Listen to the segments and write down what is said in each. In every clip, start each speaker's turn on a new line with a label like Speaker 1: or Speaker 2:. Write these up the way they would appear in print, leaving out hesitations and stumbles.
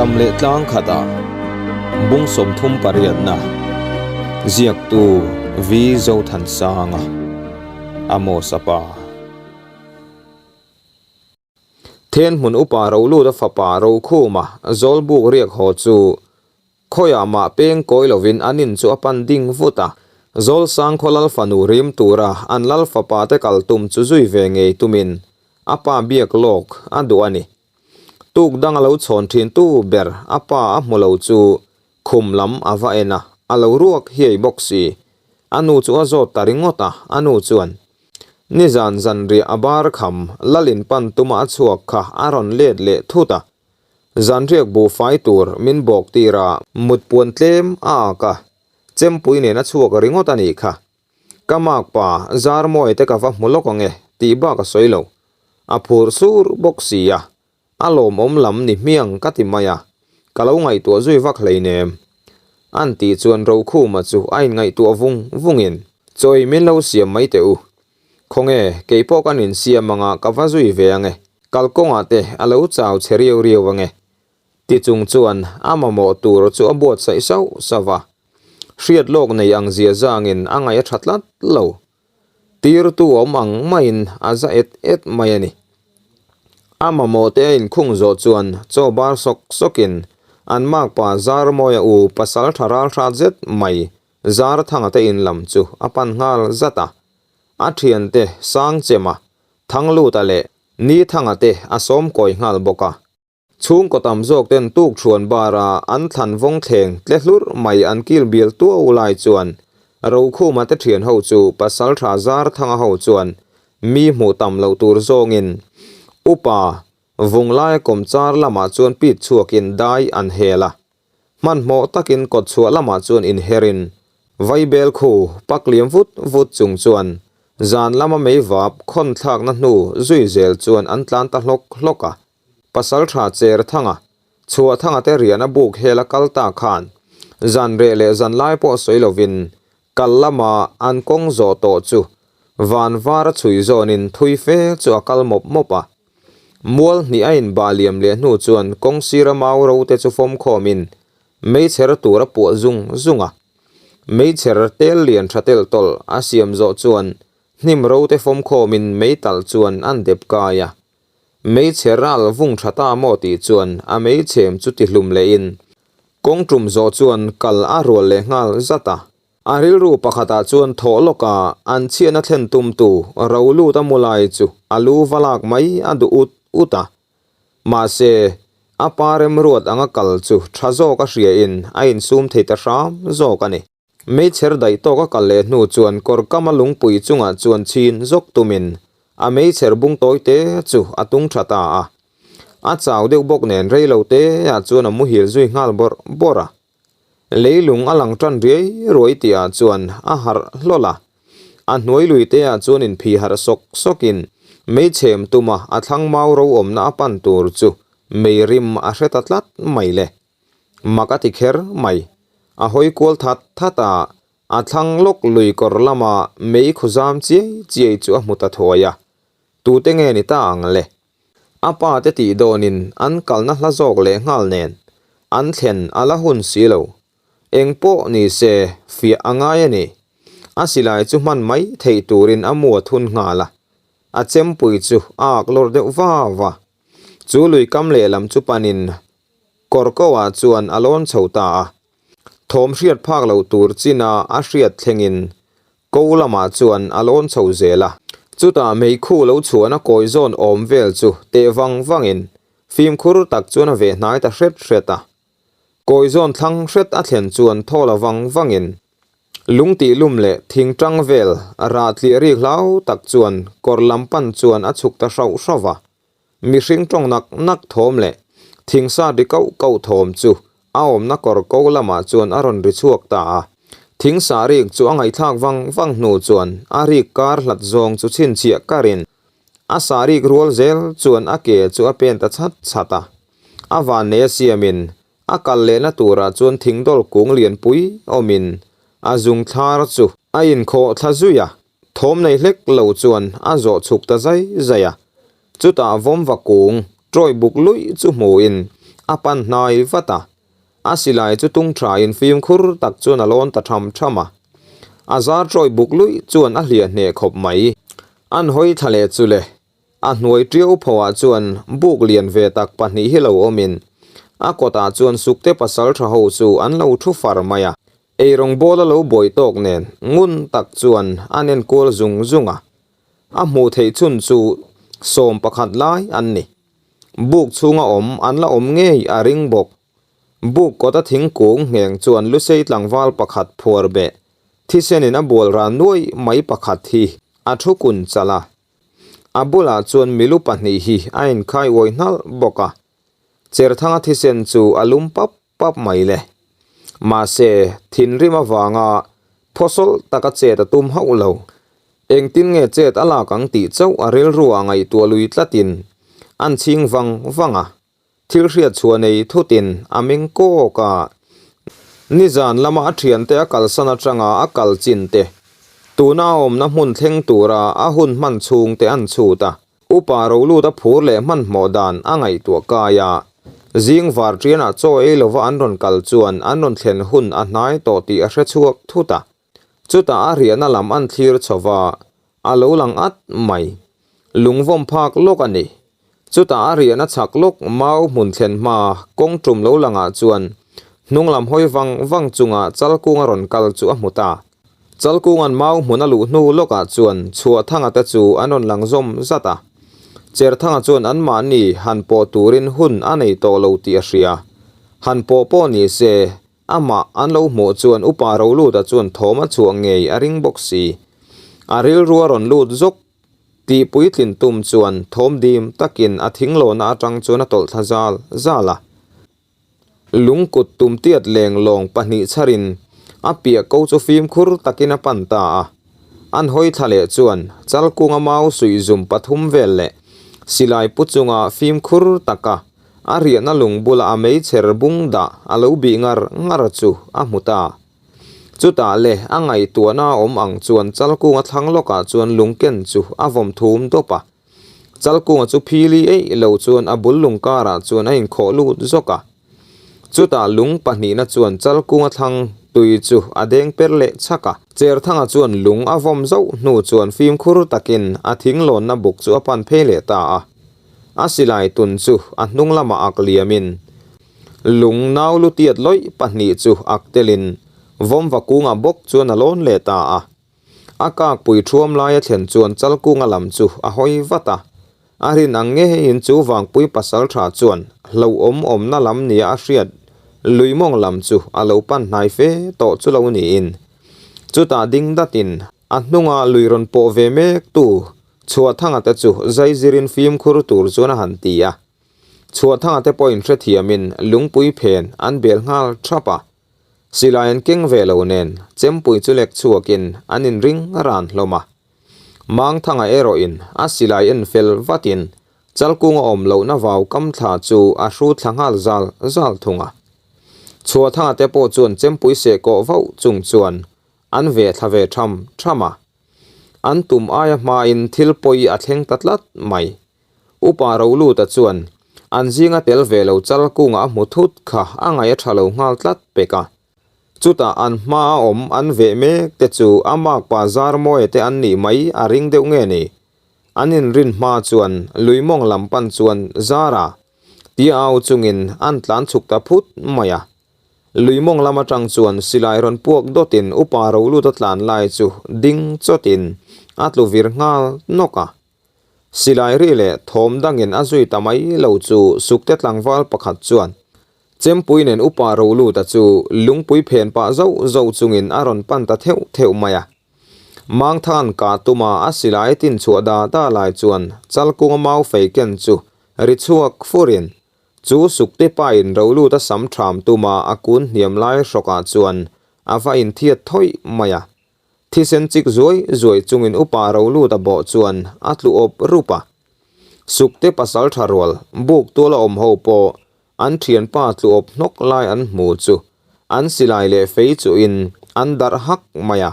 Speaker 1: Ram leh tlang khatah bung 30 pariatna ziaktu V Zothansanga Amos a pa. Then hmun upa Roluta fapa Rokhuma Zawlbuk riak haw chu khawiah mah peng kawi lovin an in chu a pan ding vut a. Zawlsang khaw lal fanu rim tura an lal fapa te kal tum chu zui ve ngei tumin a pa biak lawk a duh a ni. Tuk dang a lo chhawn thin tu ber a pa a hmu lo chu khum lam a va en a, a lo ruak hiai bawk si. A nu chu a zawt ta ringawt a, a nu chuan, Nizan zanriah a bar kham lalin pan tuma a chhuak kha a rawn let leh thut a. Zanriak buhfai tur min bawk tir a, mut puan tlem a ak a, chempui nen a chhuak ringawt a nih kha. Ka makpa Zarmawi te ka va hmu lawk ang e tih bak a sawi lo. A phur sur bawk si a, A lawmawm lam ni hmiang ka ti mai a, ka lo ngaihtuah zui vak hleinem. An tih chuan Rokhuma chu a inngaihtuah vung vungin, Chawi min lo siam mai teh u. Khawnge, kei pawh kan insiam anga ka va zui ve ange, kalkawngah te a lo chau che riau riau ange. Ti chung chuan a mamawh tur chu a buatsaih sauh sauh va. Hriat lawk nei ang zia zangin a ngaih a tha tlat lo. Tirtu awm ang maiin a za et et mai a ni. A mamawh te a inkhung zawh chuan chaw bar sawk sawkin an makpa Zarmawia u pasal tha ral hrat zet mai Zarthanga te in lam chu a pan nghal zat a. A thiante Sangchema, Thangluta leh Nithanga te a sawm kawi nghal bawk a. Chhungkaw tam zawk ten tuk thuan bara an thlan vawng thleng tle hlur mai an kil bial tuau lai chuan Rokhuma te thian ho chu Pasaltha Zarthanga ho chuan mi hmuh tam loh tur zawngin Upa Vunglaia kawmchar lamah chuan pit chhuakin dai an hel a. Hmanhmawh takin kawtchhuah lamah chuan inherin vaibel khu pak liam vut vut chung chuan zan lama meivap khawn thlakna hnu zui zel chuan an tlan ta hlawk hlawk a. Pasaltha cher thanga, chhuah thanga te rian a buk hel a kal ta khan zan reh leh zan lai pawh sawi lovin kal lama an kawng zawh tawh chu van var a chhui zawnin thui fe chu a kal mawp mawp a. Mual hnih a inbah liam leh hnu chuan kawng sira mau ro te chu fawm khawmin meichher tur a puah zung zung a. Meichher tel lian tha telh tawlh a siam zawh chuan hnim ro te fawm khawmin meitalh chuan an dep kai a. Meichhe ral vung tha ta maw tih chuan a meichhem chu ti hlum lehin kawng tum zawh chuan kal a rual leh nghal zat a. A rilru pakhatah chuan thawh lawka an chhiatna thlen tumtu ro lut a mu lai chu a lu va lak mai a duh ut ut a. Mahse, a pa remruat anga kal chu tha zawk a hriain a insum thei ta hram zawk a ni. Meichher daih tawk a kal leh hnu chuan kawr kama lungpui chungah chuan chhin zawk tumin a meichher bung tawi te chu a tung tha ta a. A chau deuh bawk nen rei lo te ah chuan a muhil zui nghal bawrh bawrh a. Leilung a lang tan riai ruai tih ah chuan a harh hlawl a. A hnuai lui te ah chuan inphih harh sawk sawkin meichhem tuma a thlang mau ro awmna a pan tur chu mei rim a hre ta tlat mai le. Mak a ti kher mai. A hawi kual that that a, a thlang lawk lui kawr lama mei khu zam chiai chiai chu a hmu ta thuai a. Tute nge ni ta ang le? A pa te tih dawnin an kalna hla zawk leh nghal nen an thlen a la hun si lo. Eng pawh ni se fiah a ngai a ni. A silai chu hman mai theih turin a mu a thun nghal a. A chempui chu a ak lawr deuh va va. Chu lui kam lehlam chu panin Kawr ko-ah chuan a lawn chho ta a. Thawm hriat phak loh tur china a hriat thlengin ko lamah chuan a lawn chho zel a. Chutah meikhu lo chhuahna kawi zawn awm vel chu teh vang vangin fimkhur tak chuan a veh hnai ta hret hret a. Kawi zawn thlang hret a thlen chuan thaw la vang vangin lung tih lum leh thing tang vel rah tliah rik hlau tak chuan kawr lam pan chuan a chhuk ta hrauh hrauh a. Mihring tawng nak nak thawm leh thingsa ri kauh kauh thawm chu a awmna kawr ko lamah chuan a rawn ri chhuak ta a. Thingsa rik chu a ngaihthlak vang vang hnu chuan a rik kar hlat zawng chu chhinchhiah karin a sa rik rual zel chuan a ke chu a pen ta chhat chhat a. A vannei a siamin a kal lehna turah chuan thingdawl kung lianpui awmin a zung thlar chu a inkhawh thla zui a. Thawm nei hlek lo chuan a zawh chhuk ta zai zai a, chutah vawmva kung tawih buk luih chu hmuhin a pan hnai vat a. A silai chu tung thain fimkhur tak chuan a lawn ta tham tham a. A zar tawih buk luih chuan a hliah hneh khawp mai. An hawi thla leh chu le. A hnuai tiau phoah chuan buk lian ve tak pahnih hi lo awmin a kawtah chuan sukte pasal tha ho chu an lo thu far mai a. Eirawng bawl a lo buai tawk nen ngun tak chuan an enkual zung zung a. A hmuh theih chhun chu 11 lai an ni. Buk chhunga awm an la awm ngei a ring bawk. Buk kawta thingkung ngheng chuan lusei tlangval pakhat phuar beh thisenin a bual ran nuai mai pakhat hi a thu kun chalh a. A bulah chuan milu pahnih hi a inkhai uai hnalh bawk a. Cherthanga thisen chu a lum pap pap mai le. Mahse, thinrim avanga phawsawlh taka chet a tum hauh lo. Engtin nge chet a lak ang tih chauh a rilru ah ngaihtuah lui tlatin an chhing vang vang a. Thil hriat chhuah nei thutin a meng kawk a. Nizan lama a thiante a kalsan atanga a kal chin te, tuna a awmna hmun thleng tura a hun hman chhung te an chhut a. Upa Roluta phur leh hmanhmawh dan a ngaihtuah kai a. Zing varṭianah chaw ei lova an rawn kal chuan an rawn thlen hun a hnai tawh tih a hre chhuak thut a. Chutah a riahna lam an thlir chho va, a lo lang at mai. Lungvawm phak lawk a ni. Chutah a riahna chhak lawk mau hmun thlen hma kawng tum lo langah chuan hnung lam hawi vang vang chunga Chalkunga rawn kal chu a hmu ta. Chalkunga'n mau hmun a luh hnu lawkah chuan Chhuahthanga te chu an rawn lang zawm zat a. Cherthanga chuan anmahni han pawh turin hun a nei tawh lo tih a hria. Han pawh pawh ni se, Amah an lo hmuh chuan Upa Roluta chuan thawm a chhuah ngei a ring bawk si. A rilru a rawn lut zawk tih puitlin tum chuan thawm dim takin a thinglawnna atang chuan a tawlh thla zal zal a. Lungkut tum tiat leng lawng pahnih chharin a piah ko chu fimkhur takin a pan ta a. An hawi thla leh chuan Chalkunga mau suih zum pathum vel leh silai pu chunga fimkhur taka A riahna lung bula a meichher bung dah a lo bih ngar ngar chu a hmu ta. Chutah le a ngaihtuahna a awm ang chuan Chalkunga thlang lawkah chuan lungken chu a vawm thum dawp a. Chalkunga chu phili eih lo chuan a bul lung karah chuan a inkhawh lut zawk a. Chutah lung pahnihna chuan Chalkunga thlang tui chu a deng per leh chhak a. Cherthanga chuan lung a vawm zauh hnu chuan fimkhur takin a thinglawnna buk chu a pan phei leh ta a. A silai tun chu a hnung lamah ak liamin lung nau lu tiat lawih pahnih chu ak telin vawmva kungah bawk chuan a lawn leh ta a. A kakpui thuam laia thlen chuan Chalkunga lam chu a hawi vat a. A rin ang ngeiin chu vangpui pasal tha chuan hlauhawm awmna lam nia a hriat lui mawng lam chu a lo pan hnai fe tawh chu lo niin chutah ding datin a hnunga lui rawn pawh ve mek tu Chhuahthanga te chu zaizirin fimkhur tur chuan a han ti a. Chhuahthanga te pawhin hrethiamin lungpui phen an bel nghal thap a. Silai an keng ve lo nen chempui chu lek chhuakin an inring ran hlawm a. Mangthanga erawhin a silai en fel vatin Chalkunga awm lohna vau kam thla chu a hru thla nghal zal zal thung a. Chhuahthanga te pawh chuan chempui seh kawh vauh chung chuan an ve thla ve tham tham a. An tum aia hmain thil pawi a thleng ta tlat mai. Upa Roluta chuan an zinga tel ve lo chal kungah a hmu thut kha a ngaih a tha lo nghal tlat pek a. Chutah an hmaa awm an veh mek te chu a makpa Zarmawia te an nih mai a ring deuh nge ni? An inrin hma chuan lui mawng lam pan chuan Zara tia au chungin an tlan chhuk ta phut mai a. Lui mawng lam atang chuan silai rawn puak dawtin upa Roluta tlan lai chu ding chawtin a tlu vir nghal nawk a. Silai ri leh thawm dangin a zui ta mai lo chu sukte tlangval pakhat chuan chempui nen upa Roluta chu lungpui phen pah zauh zauh chungin a rawn pan ta theuh theuh mai a. Mangthan kah tuma a silai tin chhuah da da lai chuan Chalkunga mau fei ken chu ri chhuak furin Chu sukte pain rolut a sam ṭham tuma a kun hniam lai hrawkah chuan a va inthiat thawih mai a. Thisen chik zuai zuai chungin upa rolut a bawh chuan a tlu awp rup a. Sukte pasal ṭha rual buk tual a awm ho pawh an ṭhianpa tlu awp hnawk lai an hmu chu an silai leh fei chuhin an darh hak mai a.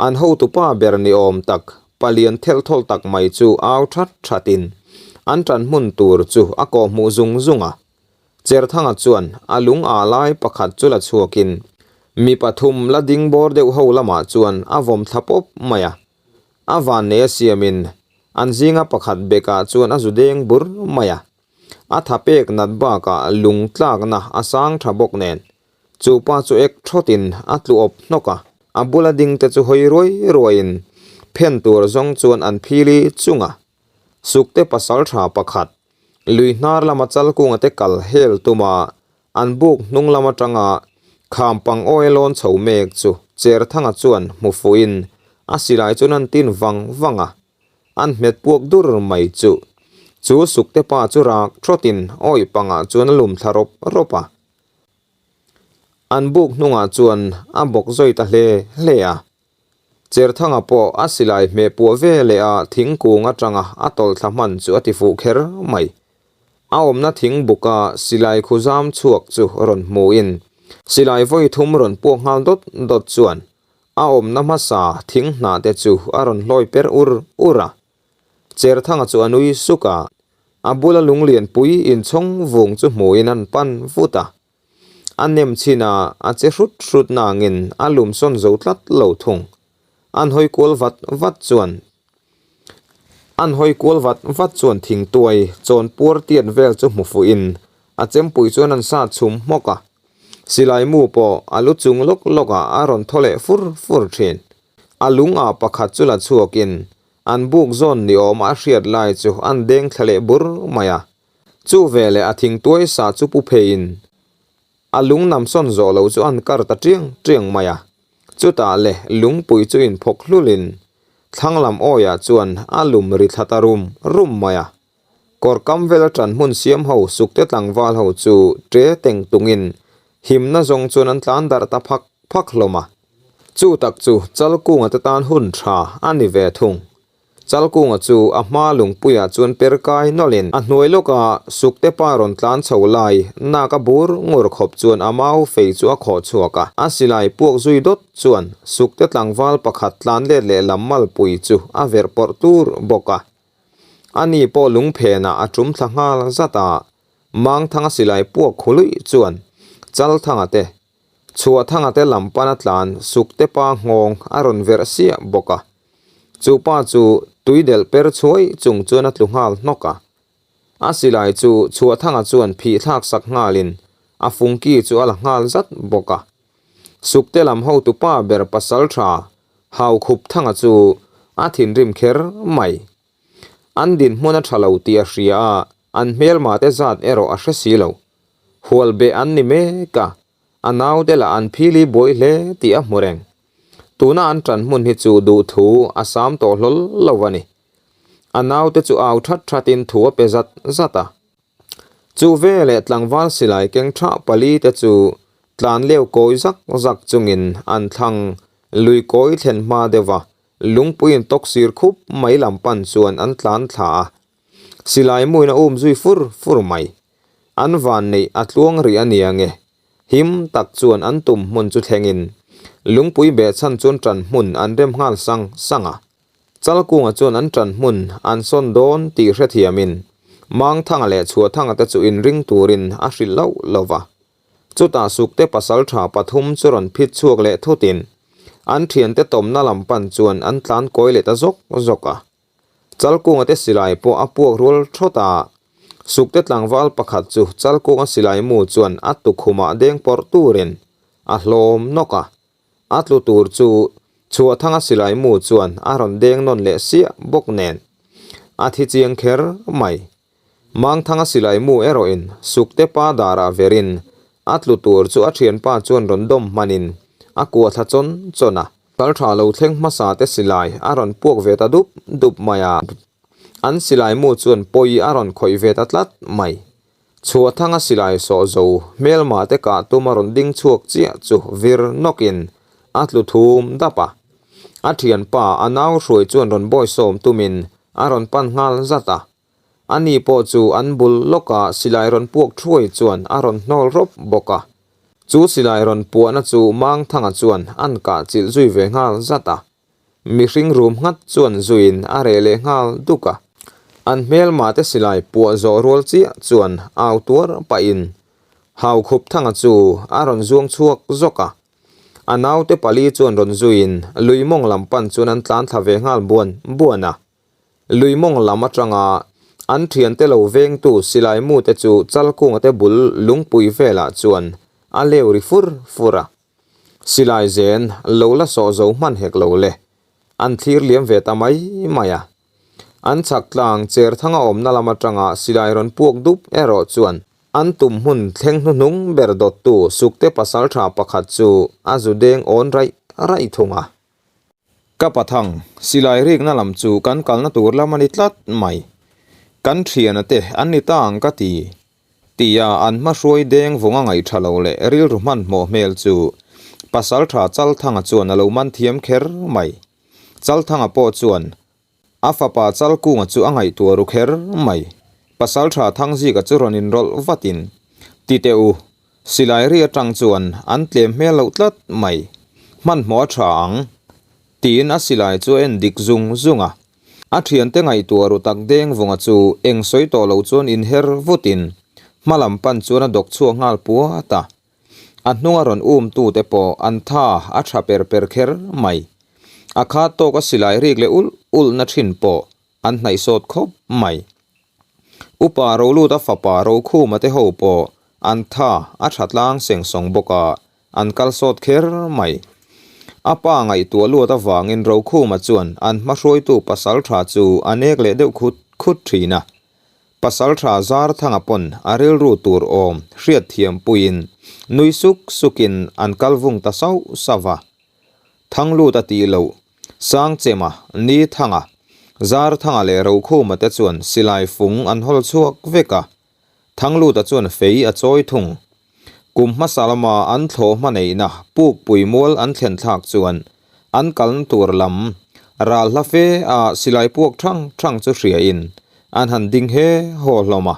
Speaker 1: An hotupa ber ni awm tak, palian thelh thawlh tak mai chu au that thatin an tan hmun tur chu a kawhhmuh zung zung a. Cherthanga chuan a lung ah lai pakhat chu la chhuakin mi pathum la ding bawr deuh ho lamah chuan a vawm thla pawp mai a. A vannei a siamin an zinga pakhat bekah chuan a zu deng bur mai a. A tha pek nat bakah lung tlakna a sang tha bawk nen chu pa chu ek thawtin a tlu awp hnawk a. A bula ding te chu hawi ruai ruaiin phen tur zawng chuan an phili chung a. Sukte pasal tha pakhat lui hnar lama chalkunga te kal hel tuma an buk hnung lam atanga kham pang awi lawn chho mek chu Cherthanga chuan hmu fuhin a silai chuan an tin vang vang a, an hmet puak dur mai chu. Chu Sukte pa chu rak thawtin awi pangah chuan a lum thla rawp rawp a. An buk hnungah chuan a bawk zawi ta hle hle a. Cherthanga pawh a silai hmeh puah ve leh a thingkung atanga a tawlh thla hman chu a ti fuh kher mai. A awmna thing buka silai khu zam chhuak chu rawn hmuin silai vawi thum rawn puak nghal dawt dawt chuan a awmna hmasa thing hnah te chu a rawn hlawi per ur ur a. Cherthanga chu a nui suk a, a bula lunglian pui inchhawng vung chu hmuin an pan vut a. A nem chin a, a che hrut hrut nangin a lum sawn zo tlat lo thung. An hawi kual vat vat chuan An hawi kual vat vat chuan thingtuai chawn puar tiat vel chu hmu fuhin a chempui chuan an sa chhum hmawk a. Silai mu pawh a lu chung lawk lawkah a rawn thaw leh fur fur thin. A lung ah pakhat chu la chhuakin an buk zawn ni awm a hriat lai chu an deng thla leh bur mai a. Chu veleh a thingtuai sa chu pu pheiin a lung nam sawn zawh lo chu an kar ta tiang tiang mai a. Chutah le lungpui chu inphawk hlulin thlang lam awiah chuan a lum ri thla ta rum rum mai a. Kawr kam vel ṭan hmun siam ho sukte tlangval ho chu ṭe teng tungin himna zawng chuan an tlan darh ta phak phak hlawm a. Chu tak chu Chalkunga te tan hun ṭha a ni ve thung. Chalkunga chu a hma lungpuiah chuan per kai nawlhin a hnuai lawka Sukte pa rawn tlan chho lai nak a bur ngur khawp chuan a mau fei chu a khawh chhuak a. A silai puak zui dawt chuan Sukte tlangval pakhat tlan let leh lam malpui chu a verh pawrh tur bawk a. Ani pawh lungphenah a tum thla nghal zat a, Mangthanga silai puak khuluih chuan Chalthanga te Chhuahthanga te lam pana tlan Sukte pa nghawng a rawn verh siah bawk a. Chu pa chu tui delh per chhuai chung chuan a tlu nghal hnawk a. A silai chu Chhuahthanga chuan phih thlak sak nghalin a fungki chu a la nghal zat bawk a. Sukte lam hotu pa ber pasal tha Haukhupthanga chu a thinrim kher mai. An dinhmun a tha lo tih a hria a, an hmelma te zat erawh a hre si lo. Hual beh an ni mek a, a naute lah an phili buai hle tih a hmu reng. Tuna an ṭan hmun hi chu duhthu a sam tawh hlawl lo a ni. A naute chu au ṭhat ṭhatin thu a pe zat zat a. Chu veleh tlangval silai keng ṭhah pali te chu tlan leu kawi zak zak chungin an thlang lui kawi thlen hma deuh a, lungpuiin tawk sir khup mai lam pan chuan an tlan thla a. Silai muin a um zui fur fur mai. An van neih a tluang rih a nia nge. Him tak chuan an tum hmun chu thlengin lungpui beh chhan chuan ṭan hmun an rem nghal sang sang a. Chalkunga chuan an ṭan hmun an sawn dawn tih hrethiamin Mangthanga leh Chhuahthanga te chu inring turin a hrilh loh lo va. Chutah Sukte pasalṭha pathum chu rawn phit chhuak leh thutin an ṭhiante tawmna lam pan chuan an tlan kawi leh ta zawk zawk a. Chalkunga te silai pawh a puak rual thawt a, Sukte tlangval pakhat chu Chalkunga silai mu chuan a tukhumah deng pawrh turin a hlawm nawk a, a tlu tur chu Chhuahthanga silai mu chuan a rawn deng nawn leh siah bawk nen a thi chiang kher mai. Mangthanga silai mu erawhin Sukte pa darah verin a tlu tur chu a thianpa chuan rawn dawm hmanin a kua thla chawn chawn a. Kal tha lo thleng hmasa te silai a rawn puak ve ta dup dup mai a, an silai mu chuan pawi a rawn khawih ve ta tlat mai. Chhuahthanga silai sawh zo hmelma te kah tum a rawn ding chhuak chiah chu vir nawkin a tlu thum dap a. A thianpa a nau hruai chuan rawn bawisawm tumin a rawn pan nghal zat a. Ani pawh chu an bul lawka silai rawn puak thuai chuan a rawn hnawl rawp bawk a. Chu silai rawn puahna chu Mangthanga chuan an kah chilh zui ve nghal zat a. Mihring rum nghat chuan zuiin a reh leh nghal duk a. An hmelma te silai puah zawh rual chiah chuan au tuar pahin. Haukhupthanga chu a rawn zuang chhuak zawk a. A naute pali chuan rawn zuiin lui mawng lam pan chuan an tlan thla ve nghal buan buan a. Lui mawng lam atanga an thiante lo vengtu silai mute chu Chalkunga te bul lungpui velah chuan a leu ri fur fur a. Silai zen lo la sawh zo hman hek lo le, an thlir liam ve ta mai mai a. An chhak tlang Cherthanga awmna lam atanga silai rawn puak dup erawh chuan an tum hmun thleng hnuhnung ber dawttu Sukte pasaltha pakhat chu a zu deng awn raih raih thung a. Ka pathang, silai rikna lam chu kan kalna tur lam a ni tlat mai. Kan thiana te an ni ta ang ka ti. Tia an hmahruai deng vawng a ngaih tha lo leh rilru hmanhmawh hmel chu pasaltha Chalthanga chuan a lo man thiam kher mai. Chalthanga pawh chuan a fapa Chalkunga chu a ngaihtuah ru kher mai. Pasaltha Thangzika chu rawn inrawlh vatin, Ti teh u, silai ri atang chuan an tlem hmel loh tlat mai. Hmanhmawh a tha ang. Tiin a silai chu a en dik zung zung a. A thiante ngaihtuah ru tak deng vunga chu eng sawi tawh lo chuan inher vutin hma lam pan chuan a dawk chhuak nghal puat a. A hnunga rawn um tute pawh an tha a tha per per kher mai. A khat tawk a silai rik leh ulh ulh na thin pawh an hnaih sawt khawp mai. Upa Roluta fapa Rokhuma te ho pawh an tha a tha tlang seng sawng bawk a, an kal sawt kher mai. A pa ngaihtuah luat avangin Rokhuma chuan an hmahruaitu pasal tha chu a nek leh deuh khut khut thin a. Pasalṭha Zarthanga pawn a rilru tur awm hriatthiam puiin nui suk sukin an kal vung ta sauh sauh va. Thanglut a tih loh, Sangchema, Nithanga, Zarthanga leh Rokhuma te chuan silai fung an hawl chhuak vek a. Thangluta chuan fei a chawi thung. Kum hmasa lama an thlawh hmaneihna pukpui mual an thlen thlak chuan an kalna tur lam ral hla fe a silai puak thang thang chu hriain an han ding he haw hlawm a.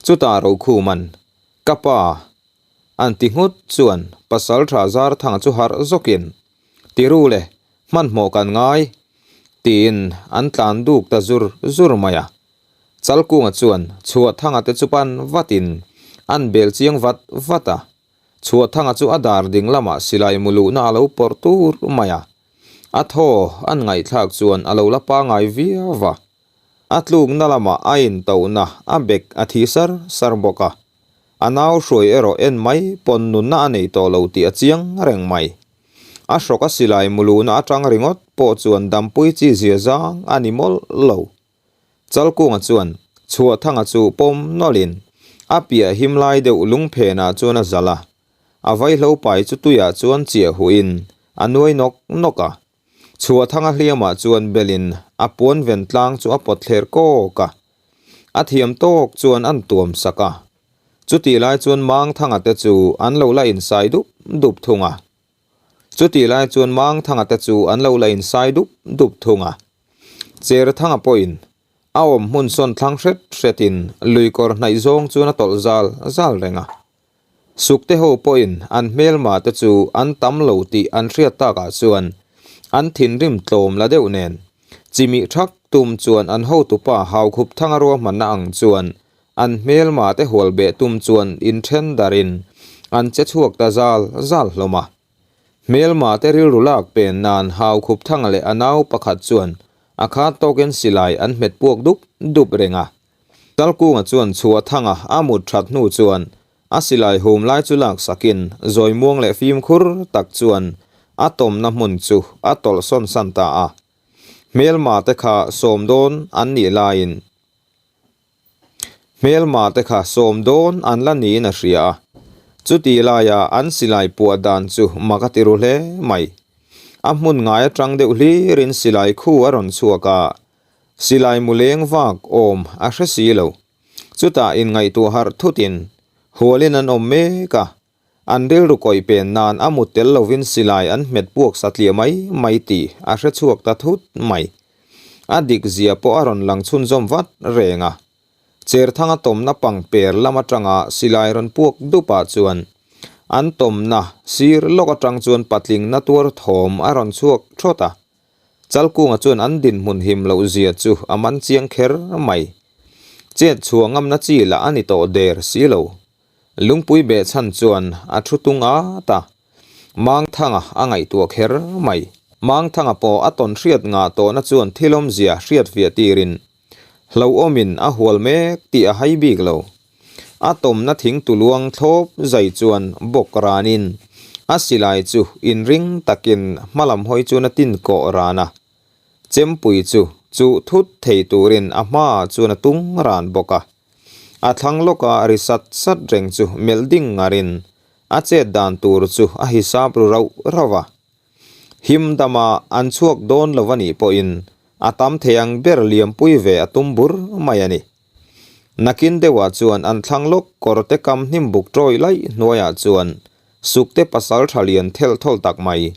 Speaker 1: Chutah Rokhuman, Ka pa! an ti nghut chuan Pasaltha Zarthanga chu harh zawkin, Ti ru le, hmanhmawh kan ngai! tiin an tlan duk ta zur zur mai a. Chalkunga chuan Chhuahthanga te chu pan vatin an bel chiang vat vat a. Chhuahthanga chu a dar ding lamah silai mu luhna a lo pawrh tur mai a. A thaw an ngaihthlak chuan a lo la pangai viau va. A tlukna lamah a intohna a bek a thi sar sar bawk a. A nau hruai erawh en mai pawn nunna a nei tawh lo tih a chiang reng mai. A hrawk a silai mu luhna atang ringawt pawh chuan dampui chi zia zang a ni mawlh lo. Chalkunga chuan Chhuahthanga chu pawm nawlhin a piah him lai deuh lungphenah chuan a zalh a, a vaihlo pai chu tuiah chuan chiah huhin a nuai nawk nawk a. Chhuahthanga hliamah chuan belin a puan ven tlang chu a pawt thler kawk a, a thiam tawk chuan an tuam sak a. Chutih lai chuan Mangthanga te chu an lo la insai dup dup thung a. Chutih lai chuan Mangthanga te chu an lo la insai dup dup thung a. Cherthanga pawhin a awm hmun sawn thlang hret hretin lui kawr hnaih zawng chuan a tawlh zal zal reng a. Sukte ho pawhin an hmelma te chu an tam lo tih an hriat takah chuan an thinrim tlawm la deuh nen chimih thak tum chuan an hotupa Haukhupthanga ruahmanna ang chuan an hmelma te hual beh tum chuan inthen darin an che chhuak ta zal zal hlawm a. Hmelma te rilru lak pen nan Haukhupthanga leh a nau pakhat chuan a khat tawkin silai an hmet puak dup dup reng a. Talkunga chuan Chhuahthanga a mut that hnu chuan a silai hum lai chu lak sakin zawimuang leh fimkhur tak chuan a tawmna hmun chu a tawlh sawn san ta a. Hmelma te kha sawm dawn an nih laiin Hmelma te kha sawm dawn an la niin a hria a, chuti laia an silai puah dan chu mak a ti ru hle mai. A hmun ngai atang deuh hlirin silai khu a rawn chhuak a, silai mu leng vak awm a hre si lo. Chutah inngaihtuah harh thutin hualin an awm mek a, an rilru kawih pen nan a mut tel lovin silai an hmet puak satliah mai mai tih a hre chhuak ta thut mai. A dik zia pawh a rawn lang chhunzawm vat reng a. Cherthanga tawmna pangper lam atanga silai rawn puak dupah chuan an tawmna sir lawk atang chuan patling na tuar thawm a rawn chhuak thawt a. Chalkunga chuan an dinhmun him loh zia chu a man chiang kher mai. Chet chhuah ngamna chi lah a ni tawh der si lo. Lungpui behchhan chuan a thu tung at a. Mangthanga a ngaihtuah kher mai. Mangthanga pawh a tawn hriat ngah tawhna chuan thil awmzia hriat fiah tirin hlauhawmin a hual mek tih a hai bik lo. A tawmna thing tuluang thlawp zai chuan bawk ranin a silai chu inring takin hmalam hawi chuan a tin kawh ran a. Chempui chu chuh thut thei turin a hmaah chuan a tung ran bawk a. A thlang lawka ri sat sat reng chu melh ding ngarin a chet dan tur chu a hisap ru rauh rauh a. Him dama an chhuak dawn lo a nih pawhin a tam thei ang ber liampui ve a tum bur mai a ni. Nakin deuhah chuan an thlang lawk kawr te kam hnim buk tawih laih hnuaiah chuan sukte pasal tha lian thelh thawlh tak mai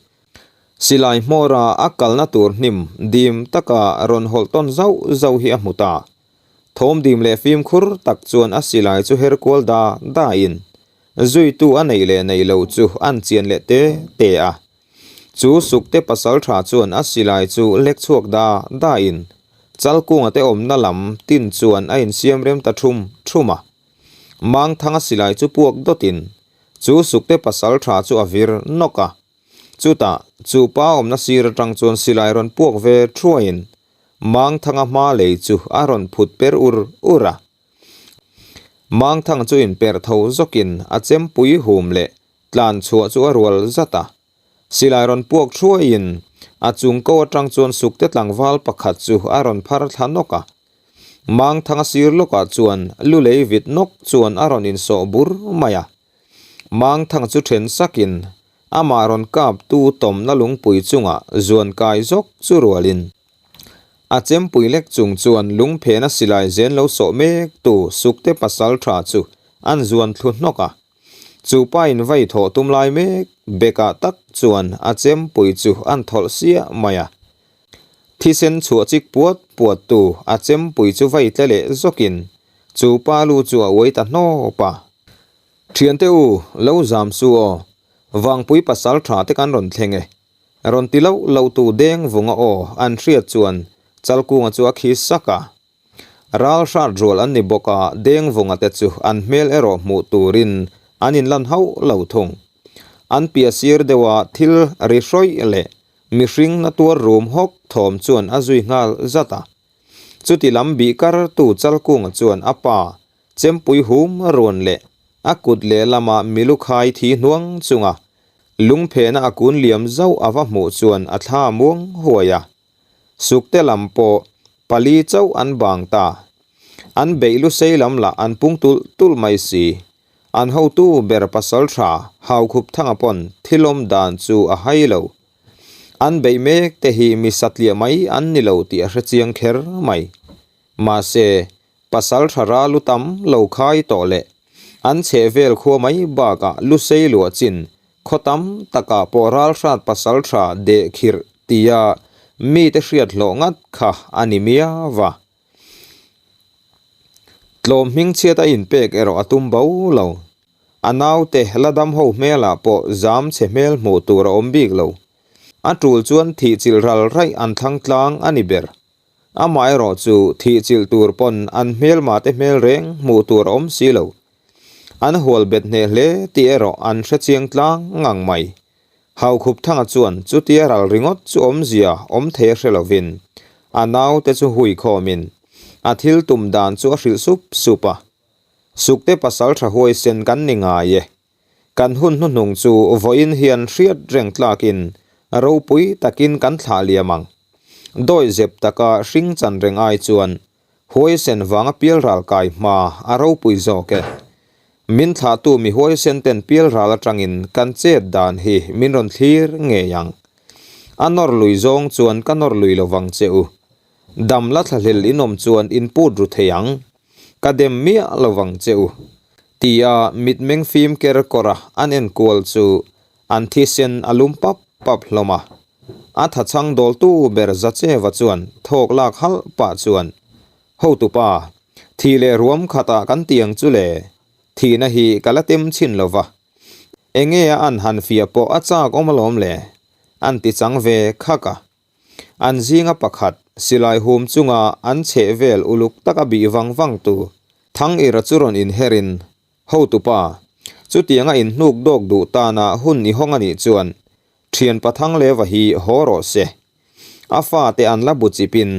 Speaker 1: Silai hmawra a kalna tur hnim dim taka rawn hawlh tawn zauh zauh hi a hmu ta. Thawm dim leh fimkhur tak chuan a silai chu her kual da da in zuitu a neih leh neih loh chu an chian leh te te a. Chu sukte pasal tha chuan a silai chu lek chhuak da da in Chalkunga te awmna lam tin chuan a insiam rem ta thum thum a. Mangthanga silai chu puak dawt in chu sukte pasal tha chu a vir nawk a. Chutah, chu pa awmna sir atang chuan silai rawn puak ve thuaiin Mangthanga hma lei chu a rawn phut per ur ur a. Mangthang chu inperh tho zawkin a chempui hum leh tlan chhuah chu a rual zat a. Silai rawn puak thuaiin a chung ko atang chuan sukte tlangval pakhat chu a rawn phar thla nawk a. Mangthanga sir lawkah chuan lu lei vit nawk chuan a rawn insawh bur mai a. Mangthang chu then sakin amah rawn kap tu tawmna lungpui chungah zuan kai zawk chu rualin a chempui lek chung chuan lungphena silai zen lo sawh mek tu Sukte pasal tha chu an zuan thlu hnawk a. Chu pa in vai thawh tum lai mek bekah tak chuan a chempui chu an thawlh siah mai a. Thisen chhuah chik puat puat tu a chempui chu vai tle leh zawkin chu pa lu chu a uai ta hnawp a. Thiante u, lo zam su aw. Vangpui pasal tha te kan rawn thleng e. Rawn ti loh loh tu deng vunga aw an hriat chuan Chalkunga chu a khi sak a. Ral hrat rual an ni bawk a, deng vunga te chu an hmel erawh hmuh turin an inlan hauh lo thung. An piah sir deuha thil ri hrawih leh mihring na tuar rum hawk thawm chuan a zui nghal zat a. Chuti lam bih kar tu Chalkunga chuan a pa Chempui hum rawn leh a kut lehlama milukhai thi hnuang chunga lungphena a kun liam zauh a va hmuh chuan a thla muang huai a. Sukte lam pawh pali chauh an bang ta. An beih lu sei lam lah an pung tulh tulh mai si. An hotu ber pasal tha Haukhup Thanga pawn thilawm dan chu a hai lo. An beih mek te hi mi satliah mai an ni lo tih a hrechiang kher mai. Mahse, Pasal tha ra lu tam lo khai tawh leh an chheh vel khua mai bakah lu sei luah chin khaw tam takah pawh ralhrat pasal tha deh khirh tia mite hriat hlawh ngat kha a ni miau va. Tlawm hmingchhiat a inpek erawh a tum bo lo. A naute la dam ho hmelah pawh zam chhe hmel hmuh tur a awm bik lo. A tul chuan thih chilh ral raih an thlang tlang a ni ber. Amaherawh chu thih chilh tur pawn an hmelma te hmel reng hmuh tur a awm si lo. An hual bet hneh hle tih erawh an hre chiang tlang ngang mai. Haukhup Thanga chuan chutia ral ringawt chu awmzia awm thei a hre lovin a naute chu hui khawmin a thil tum dan chu a hrilh sup sup a. Sukte pasal tha huaisen kan ni ngai e. Kan hun hnuhnung chu vawiin hian hriat reng tlakin ropui takin kan thlah liam ang. Dawi zep taka hring chan reng ai chuan huaisen vanga pialral kai hma a ropui zawk e. Min thlahtu mi huaisen ten pialral atangin kan chet dan hi min rawn thlir ngei ang. A nawr lui zawng chuan ka nawr lui lovang che u. Dam la thlahlel in awm chuan in put ru thei ang. Ka dem miah lovang che u. Tia mitmeng fim ker kawra an enkual chu an thisen a lum pap pap hlawm a. A thachhang dawltu ber Zacheva chuan thawk lak halh pah chuan, Hotupa, thih leh ruam khatah kan tiang chu le, thihna hi ka la tem chhin lo va. Enge a an han fiah pawh a chak awm alawm le, an ti chang ve khak a. An zinga pakhat, silai hum chunga an chheh vel uluk taka bih vang vang tu Thangira chu rawn inherin, Hotupa! Chutianga inhnuk dawk duh tana hun i hawng a nih chuan thian Pathangleva hi haw rawh se. A fate an la bu chipin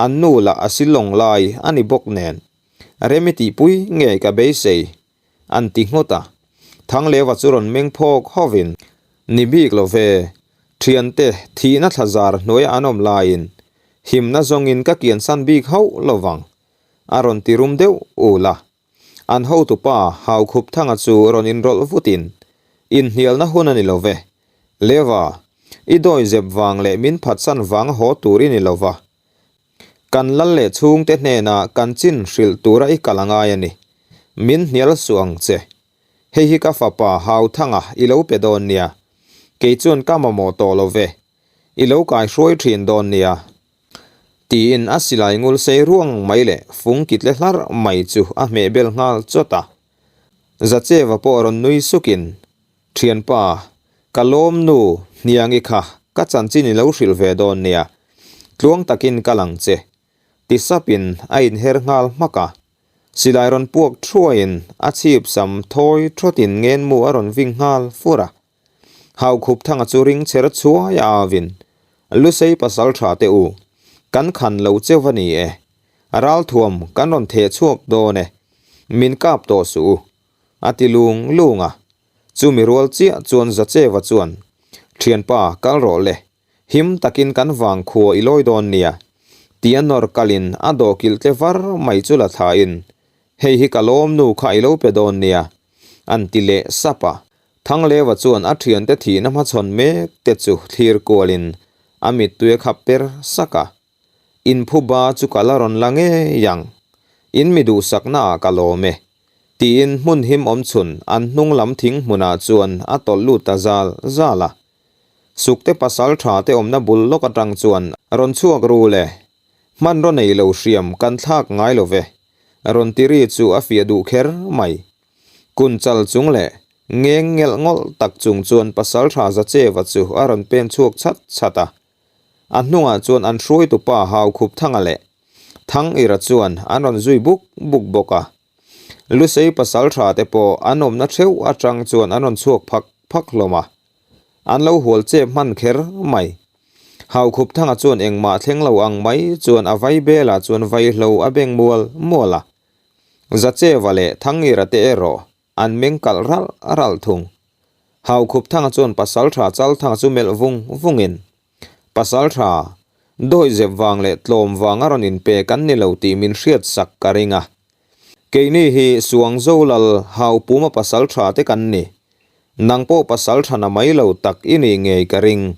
Speaker 1: an nu lah a silawng lai a ni bawk nen. Remi tihpui ngei ka beisei an ti nghut a. Thangleva chu rawn meng phawk hovin, Ni bik lo ve, thiante thihna thla zar hnuaia an awm laiin himna zawngin ka kiansan bik hauh lo vang, a rawn ti rum deuh ul a. An hotupa Haukhup Thanga chu rawn inrawlh vutin, Inhnialna hun a ni lo ve. Leva, i dawi zep vang leh min phatsan vanga haw tur i ni lo va. Kan lal leh chhungte hnenah kan chin hrilh tura i kal a ngai a ni. Min hnial suh ang che. Hei hi ka fapa Hauthanga i lo pe dawn nia. Kei chuan ka mamawh tawh lo ve. I lo kaihruai thin dawn nia. Tiin a silai ngul sei ruang mai leh fung kitle hlarh mai chu a hmeh bel nghal chawt a. Zacheva pawh rawn nui sukin, Thianpa, ka lawm nu Hniangi kha ka chanchin i lo hrilh ve dawn nia. Tluang takin ka lang che. Ti sapin a inher nghal hmak a. Silai rawn puak thuaiin a chhip sam thawi thawtin ngenmu a rawn ving nghal fur a. Haukhup thanga chu ring cher chhuai a avin, Lusei pasal tha teh u, kan khan lo cheuh a ni e. Ralthuam kan rawn theh chhuak dawn e, min kap tawh suh u, a ti lung lung a. Chumi rual chiah chuan Zacheva chuan, Thianpa, kal rawh le, him takin kan vang khua i lawi dawn nia, tia nawr kalin a dawhkilh tle var mai chu la thlain, Hei hi ka lawm nu kha i lo pe dawn nia, an ti leh sap a. Thangleva chuan a thiante thihna hmachhawn mek te chu thlir kualin a mittui a khap per sak a. Inphuba chu ka la rawn la ngei ang. In mi duhsakna ah ka lawm e. Tiin hmun him awm chhun an hnung lam thing hmunah chuan a tawlh lut ta zal zal a. Sukte pasal tha te awmna bul lawk atang chuan rawn chhuak ru le. Hmanraw nei lo hriam kan thlak ngai lo ve. Rawn ti ri chu a fiah duh kher mai. Kun chal chung leh ngeng ngelh ngawlh tak chung chuan Pasaltha Zacheva chu a rawn pen chhuak chhat chhat a. A hnungah chuan an hruaitupa Haukhupthanga leh Thangira chuan an rawn zui buk buk bawk a. Lusei Pasaltha te pawh an awmna theuh atang chuan an rawn chhuak phak phak hlawm a. An lo hual chep hman kher mai. Haukhupthanga chuan engmah thleng lo ang mai chuan a vai belah chuan vaihlo a beng mual mual a. Zacheva leh Thangira te erawh an meng kalh ralh ralh thung. Haukhupthanga chuan Pasaltha Chalthanga chu melh vung vungin, Pasaltha, dawihzep vang leh tlawm vang a rawn inpe kan ni lo tih min hriat sak ka ring a. Keini hi Suangzo lal Haupuma Pasaltha te kan ni. Nang pawh Pasaltha na mai lo tak i nih ngei ka ring.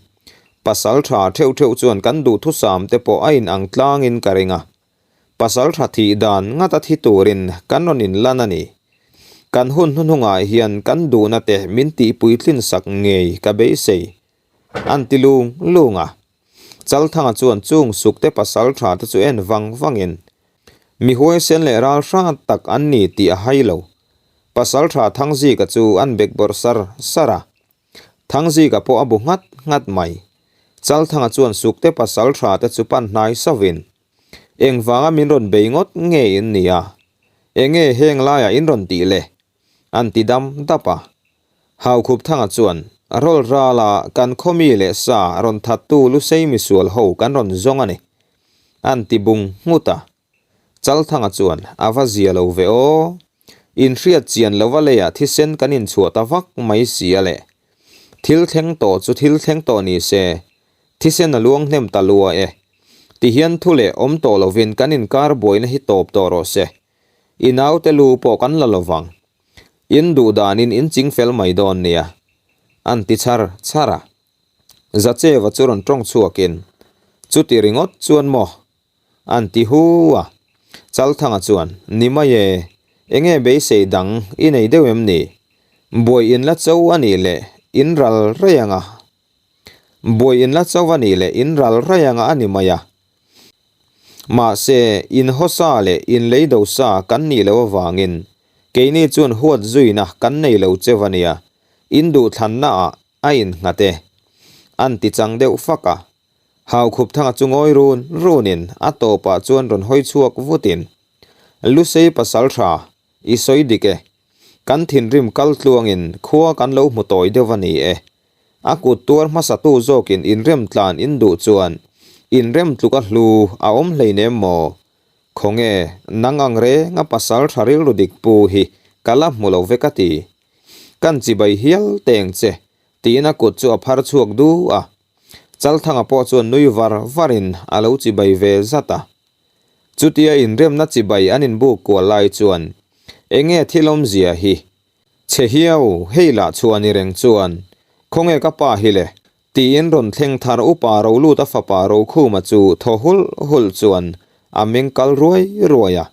Speaker 1: Pasaltha theuh theuh chuan kan duhthusam te pawh a inang tlangin ka ring a. Pasal tha thih dan ngata thi turin kan rawn inlan a ni. Kan hun hnuhnungah hian kan duhna te min tihpuitlin sak ngei ka beisei. An ti lung lung a. Chalthanga chuan chung sukte pasal tha te chu en vang vangin, Mi huaisen leh ral hrat tak an ni tih a hai lo. Pasal tha Thangzika chu an bek bawrh sar sar a. Thangzika pawh a bu nghat nghat mai. Chalthanga chuan sukte pasal tha te chu pan hnai sauvin, Engvanga min rawn bei ngawt nge in nia? Enge heng laiah in rawn tih le? An ti dam dap a. Haukhupthanga chuan, Rawl rala kan khawmi leh sa rawn thattu Lusei misual ho kan rawn zawng a ni. An ti bung nghut a. Chalthanga chuan, A va zia lo ve aw. Inhriat chian lova leiah thisen kan inchhuah ta vak mai si a le. Thil thleng tawh chu thil thleng tawh ni se, thisen a luang hnem ta lua e. Tihian thu leh awm tawh lovin kan inkar buaina hi tawp tawh rawh se. I naute lu pawh kan la lovang. In duh danin in ching fel mai dawn nia. An ti char char a. Zacheva chu rawn tawng chhuakin, Chuti ringawt chuan maw? An ti hu a. Chalthanga chuan, Ni mai e, enge beisei dang i nei deuh em ni? Buai in la cho a nih leh in ral rei anga. Buai in la cho a nih leh in ral rei anga a ni mai a. Mahse, in hawsa leh in lei do sa kan nih loh avangin keini chuan huat zuina kan nei lo cheu a nia, in duhthlanna ah a innghat e. An ti chang deuh fak a. Haukhupthanga chu ngawi run runin a tawpah chuan rawn hawi chhuak vutin, Lusei pasal tha, i sawi dik e. Kan thinrim kal tluangin khua kan lo hmu tawi deuh a ni e. A kut tuar hmasatu zawkin inrem tlan in duh chuan inrem tluk a hlu a awm hleinem maw? Khawnge, nang ang reng a pasal tha rilru dik pu hi ka la hmu lo ve ka ti. Kan chibai hial teng che, tiin a kut chu a phar chhuak du a. Chalthanga pawh chuan nui var varin a lo chibai ve zat a. Chutia inremna chibai an inbuk kual lai chuan enge thil awmzia hi? Chhe hiau, hei lah chhuah ni reng chuan khawnge ka pa hi le? Tiin rawn thleng thar upa Roluta fapa Rokhuma chu thaw hulh hulh chuan a meng kal ruai ruai a.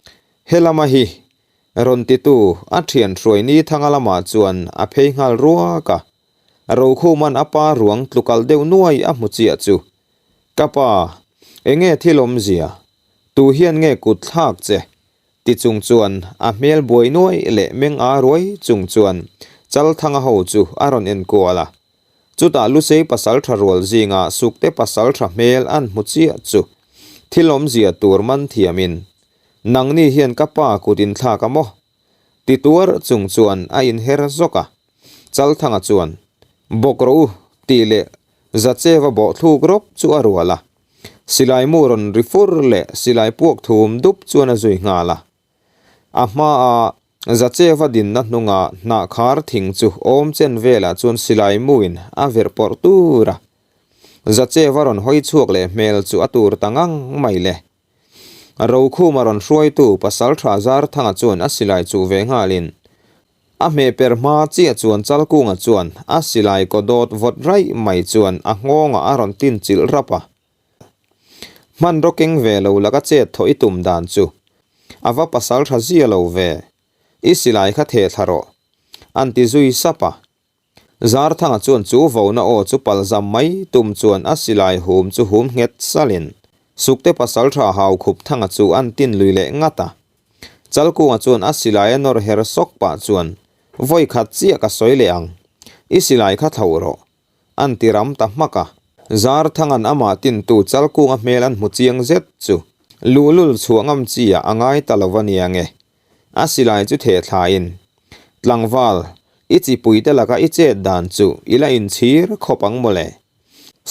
Speaker 1: Helama hi rawn titu a thian hruai ni thanga lamah chuan a phei nghal ruak a. Rokhuma'n a pa ruang tlukal deuh nuai a hmu chiah chu, Ka pa, enge thil awmzia? Tu hian nge kut thlak che? Ti chung chuan a hmel buai nuai leh meng a ruai chung chuan Chalthanga ho chu a rawn enkual a. Chutah Lusei pasal tha rual zinga Sukte pasal tha hmel an hmu chiah chu thil awmzia tur man thiamin, Nangni hian ka pa kut inthlak a maw? Ti tuar chung chuan a inher zawk a. Chalthanga chuan, Bawk rawh u, tih leh Zacheva bawhthluk rawp chu a rual a. Silai mu rawn ri fur leh silai puak thum dup chuan a zui nghal a. A hmaa Zacheva dinna hnunga hnah khar thing chu awm chen velah chuan silai muin a verh pawrh tur a. Zacheva rawn hawi chhuak leh hmel chu a tur ta ngang mai le. Rokhuma rawn hruaitu Pasaltha Zarthanga chuan a silai chuh ve nghalin A hmeh per hma chiah chuan Chalkunga chuan a silai kaw dawt vawt raih mai chuan a nghawngah a rawn tin chilh rap a. Hmanraw keng ve lo laka chet thawh i tum dan chu a va pasal tha zia lo ve, i silai kha theh thla rawh, an ti zui sap a. Zarthanga chuan chu vona aw chu palzam mai tum chuan a silai hum chu hum nghet salin Sukte pasaltha Haukhupthanga chu an tin lui leh ngat a. Chalkunga chuan a silai a nawr her sawk pah chuan, Vawi khat chiah ka sawi leh ang. I silai kha thlauh rawh. An ti ram ta hmak a. Zarthanga'n amah tintu Chalkunga hmel an hmu chiang zet chu luhlul chhuah ngam chi ah a ngai ta lo va nia nge. A silai chu theh thlain, Tlangval, i chipuite laka i chet dan chu i la inchhir khawp ang mawle.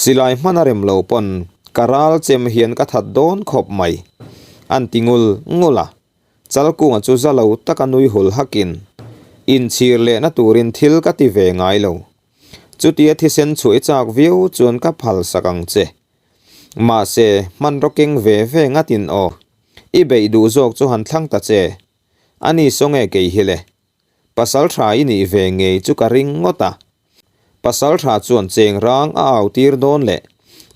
Speaker 1: Silai hman a rem lo pawn ka ral chem hian ka that dawn khawp mai, an ti ngul ngul a. Chalkunga chu za lo taka nui hul hakin, Inchhir lehna turin thil ka ti ve ngai lo. Chutia thisen chhuah i chak viau chuan ka phal sak ang che. Mahse, hmanraw keng ve ve ngatin aw. I beih duh zawk chu han thlang ta che. Ani saw nge kei hi le? Pasal tha i nih ve ngei chu ka ring ngawt a. Pasal tha chuan cheng rang a au tir dawn leh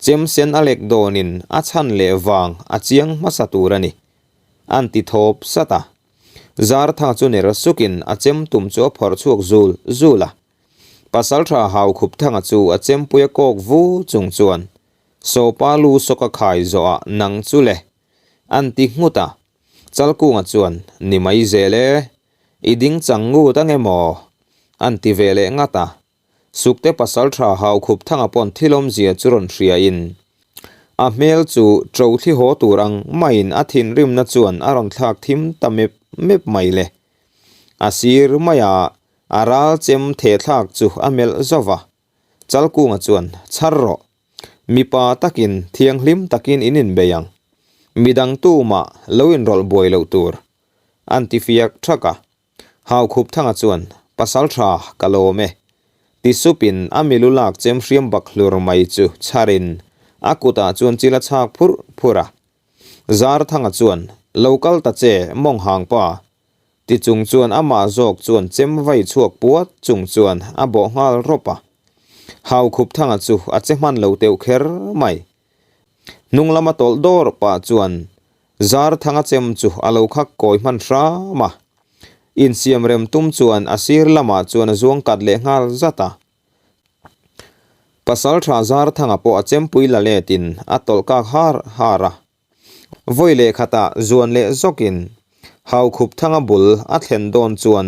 Speaker 1: chem sen a lek dawnin a chhan leh vang a chiang hmasa tur a ni. An ti thawp sat a. Zartha chu ner sukin a chem tum chu a phawrh chhuak zul zul a. Pasal tha hau khup thanga chu a chempui a kawk vu chung chuan Sawpa lu sawk a khai zawh ah nang chu le. An ti nghut a. Chalkunga chuan, Ni mai zel e, i ding chang ngut ang em aw? An ti ve leh ngat a. Sukte pasaltha Haukhupthanga pawn thil awmzia chu rawn hriain, a hmel chu ṭo thli haw tur ang maiin a thinrimna chuan a rawn thlak thim ta mep mep mai le. A sir maia a ral chem thethlak chu a melh zauh va. Chalkunga chuan, Chhar rawh. Mipa takin thianghlim takin in inbei ang. Midang tumah lo inrawlh buai loh tur. An ti fiak thak a. Haukhupthanga chuan, Pasal tha, ka lawm e. Ti supin a milu lak chem hriam bak hlur mai chu chharin a kutah chuan chil a chhak phurh phurh a. Zarthanga chuan, Lo kal ta che, mawng hang pa. Ti chung chuan amah zawk chuan chem vai chhuak puat chung chuan a bawh nghal rawp a. Haukhupthanga chu a che hman lo teuh kher mai. Hnung lama tawlh dawr pah chuan Zarthanga chem chu a lo khak kawi hman hram a. Insiam rem tum chuan a sir lamah chuan a zuang kat leh nghal zat a. Pasaltha Zarthanga pawh a chempui la letin a tawlh kak har har a. Vawi leh khatah zuan leh zawkin Haukhupthanga bul a thlen dawn chuan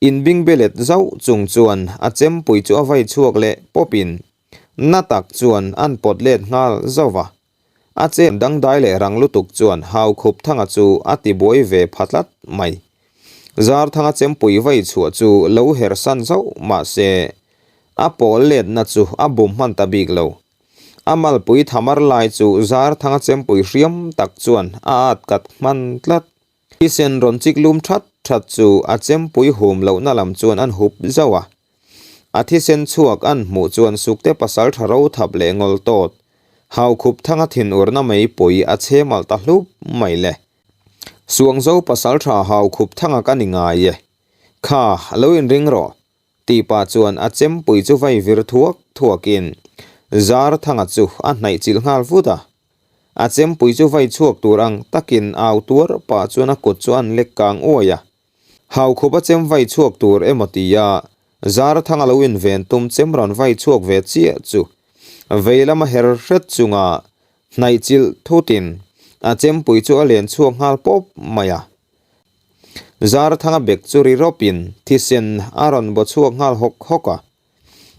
Speaker 1: inbingbelet zauh chung chuan a chempui chu a vai chhuak leh pawpin na tak chuan an pawt let nghal zauh va. A chem dangdai leh rang lutuk chuan Haukhupthanga chu a tibuai ve pha tlat mai. Zarthanga chempui vai chhuah chu lo her san zauh mah se, a pawl letna chu a bum hman ta bik lo. A malpui thamar lai chu Zarthanga chempui hriam tak chuan a at kat hman tlat. Thisen rawn chik lum that that chu a chempui hum lohna lam chuan an hup zauh a. A thisen chhuak an hmuh chuan Sukte pasaltha ro thap leh ngawl tawt, Haukhup thanga thinurna meipui a chhem alh ta hlup mai le. Suangzo pasaltha Haukhup thanga ka ni ngai e. Kha, lo inring rawh, tih pah chuan a chempui chu vai vir thuak thuakin Zarthanga chu a hnaih chilh nghal vut a. A chempui chu vai chhuak tur ang takin au tuar pah chuan a kut chu an lek kang uai a. Haukhup a chem vai chhuak tur emaw tia Zarthanga lo inven tum chem rawn vai chhuak ve chiah chu vei lama her hret chunga hnaih chilh thutin a chempui chu a len chhuak nghal pawp mai a. Zarthanga bek chu ri rawpin thisen a rawn baw chhuak nghal hawk hawk a.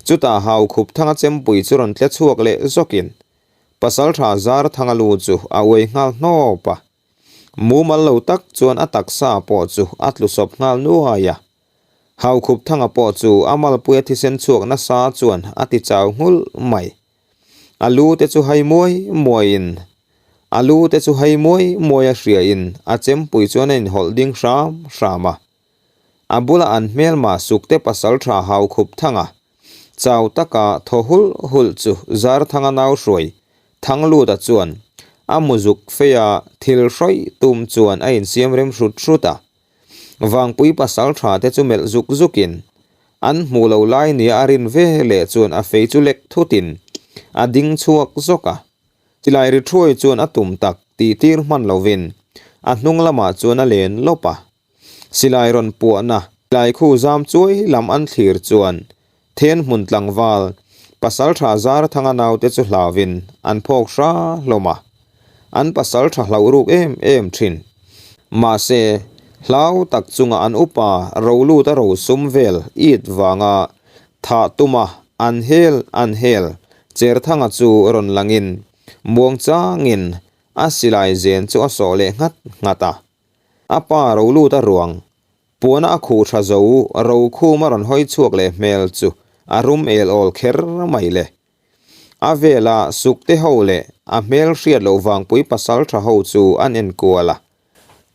Speaker 1: Chutah Haukhupthanga chempui chu rawn tle chhuak leh zawkin Pasaltha Zarthanga lu chu a uai nghal hnawp a. Mumal lo tak chuan a taksa pawh chu a tlu sawp nghal nuai a. Haukhupthanga pawh chu a malpuia thisen chhuak nasa chuan a ti chau nghulh mai. A lu te chu hai muai muaiin a lu te chu hai muai muai a hriain a chempui chuan a inhawlh ding hram hram a. A bula an hmelma Sukte pasaltha Haukhupthanga chau taka thaw hulh hulh chu Zarthanga nau hruai Thangluta chuan a muzuk feia thil hrawih tum chuan a insiam rem hrut hrut a. Vangpui pasaltha te chu melh zuk zukin an hmuh lo lai nia a rin ve leh chuan a fei chu lek thutin a ding chhuak zawk a. Silai ri thuai chuan a tum tak tih tir hman lovin a hnung lamah chuan a len lawp a. Silai rawn puahna silai khu zam chuai lam an thlir chuan then hmun tlangval pasaltha Zarthanga naute chu hlauvin an phawk hra hlawm a. An pasaltha hlauh ruk em em thin. Mahse, hlau tak chunga an upa rolut a rosum vel it vanga thah tuma an hel an hel Cherthanga chu rawn langin muangchangin a silai zen chu a sawh leh nghat nghat a. A pa rolut a ruang puana a khuh tha zo rokhum a rawn hawi chhuak leh hmel chu a rum el awl kher mai le. A vela sukte ho leh a hmel hriat loh vangpui pasaltha ho chu an enkual a.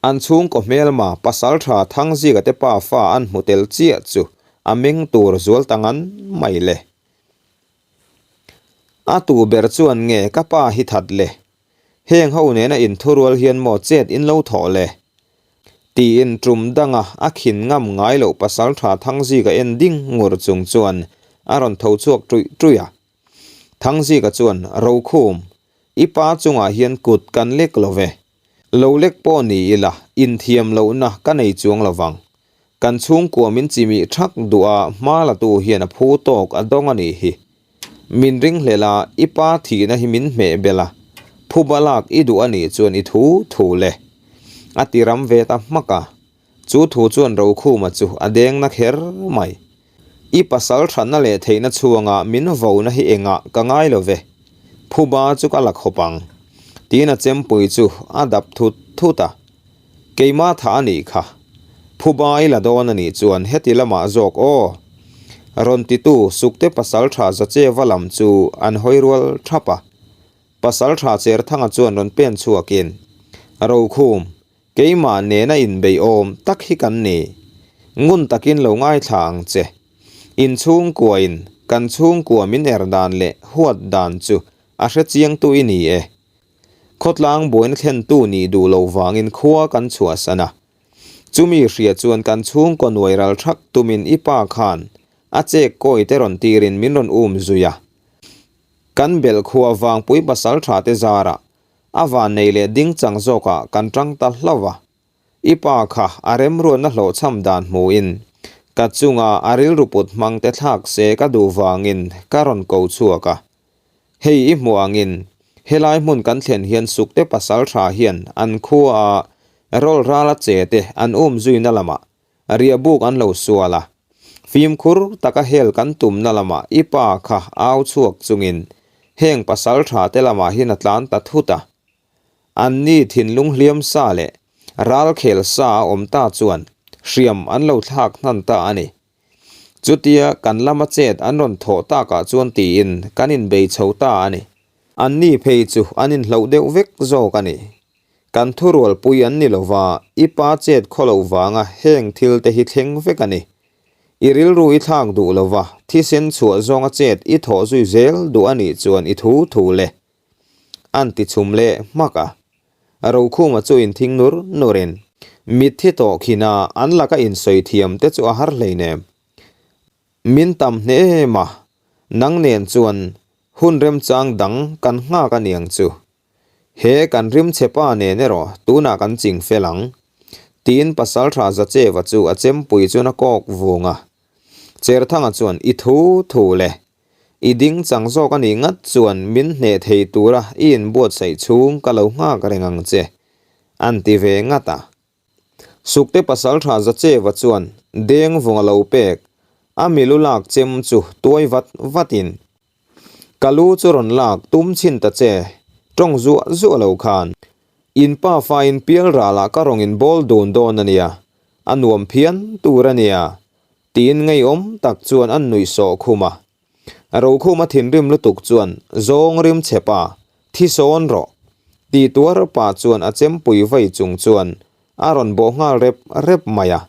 Speaker 1: An chhungkaw hmelma pasaltha Thangzika te pa fa an hmu tel chiah chu a meng tur zual ta ngan mai le. A tu ber chuan nge ka pa hi that le? Heng ho nena inthurual hian maw chet in lo thawh le? Tiin tum danga a khin ngam ngai loh pasaltha Thangzika en ding ngur chung chuan a rawn tho chhuak ṭuih ṭuih a. Thangzika chuan, Rokhum, i pa chungah hian kut kan lek lo ve. Lo lek pawh ni ila, inthiam lohna ka nei chuang lo vang. Kan chhungkua min chimih ṭhak duh a hma latu hian a phu tawk a dawng a nih hi. Min ring hlel a, i pa thihna hi min hmeh bel a, phuba lak i duh a nih chuan i thu thu le. A ti ram ve ta hmak a, chu thu chuan Rokhuma chu a deng na kher mai. I pasal thatna leh theihna chhuanga min vona hi engah ka ngai lo ve, phuba chu ka la khawp ang. Tiin a chempui chu a dap thut thut a. Keimah tha a nih kha. Phuba i la dawn a nih chuan heti lamah zawk aw. Rawn titu Sukte pasaltha Zacheva lam chu an hawi rual thap a. Pasaltha Cherthanga chuan rawn pen chhuakin, Rokhum, keimah nena inbeih awm tak hi kan ni. Ngun takin lo ngaithla ang che. Inchhungkuain kan chhungkua min er dan leh huat dan chu a hrechiangtu i ni e. Khawtlang buaina thlentu nih duh lo vangin khua kan chhuahsan a. Chumi hria chuan kan chhungkaw nuai ral thak tumin i pa khan a chek kawi te rawn tirin min rawn um zui a. Kan belh khua vangpui pasal tha te zarah a vannei leh ding chang zawkah kan tang ta hlauh a. I pa kha a remruatna hlawhchham dan hmuhin ka chunga a rilru put hmang te thlak se ka duh vangin ka rawn ko chhuak a. Hei i hmuh angin helai hmun kan thlen hian Sukte pasal tha hian an khua a rawl rala che te an um zuina lamah riahbuk an lo sual a. Fimkhur taka hel kan tumna lamah i pa kha au chhuak chungin heng pasal tha te lamah hian a tlan ta thut a. Anni thinlung hliam sa leh ral khel sa a awm ta chuan. hriam an lo thlak hnan ta a ni. Chutia kan lama chet an rawn thawh takah chuan tiin kan inbei chho ta a ni. Anni phei chu an inhloh deuh vek zawk a ni. Kan thurualpui an ni lova, i pa chet khaw loh vanga heng thil te hi thleng vek a ni. I rilru i thlak duh lova, thisen chhuah zawnga chet i thawh zui zel duh a nih chuan i thu thu le. An ti chhum leh hmak a. Rokhuma chu inthing nur nurin, Mitthi tawh khina an laka insawi thiam te chu a har hleinem. Min tam hne em a, nang nen chuan hun remchang dang kan nghak a niang chu. He kan rimchhe pa nen erawh tunah kan ching fel ang. Tiin Pasaltha Zacheva chu a chempui chuan a kawk vung a. Cherthanga chuan i thu thu le. I ding chang zawk a nih ngat chuan min hneh thei tura i inbuatsaih chhung ka lo nghak reng ang che, an ti ve ngat a. Sukte Pasaltha Zacheva chuan deng vung a lo pek, a milu lak chem chu tuai vat vatin, Ka lu chu rawn lak tum chhin ta che, tawng zuah zuah lo khan. In pa fain pial ralah ka rawng in bawl dun dawn a nia, a nuam phian tur a nia, tiin ngeiawm tak chuan an nuih sawh khum a. Rokhuma thinrim lutuk chuan zawng rim che pa, thi sawn rawh, ti tuar pa chuan a chempui vei chung chuan a rawn bawh nghal rep rep mai a.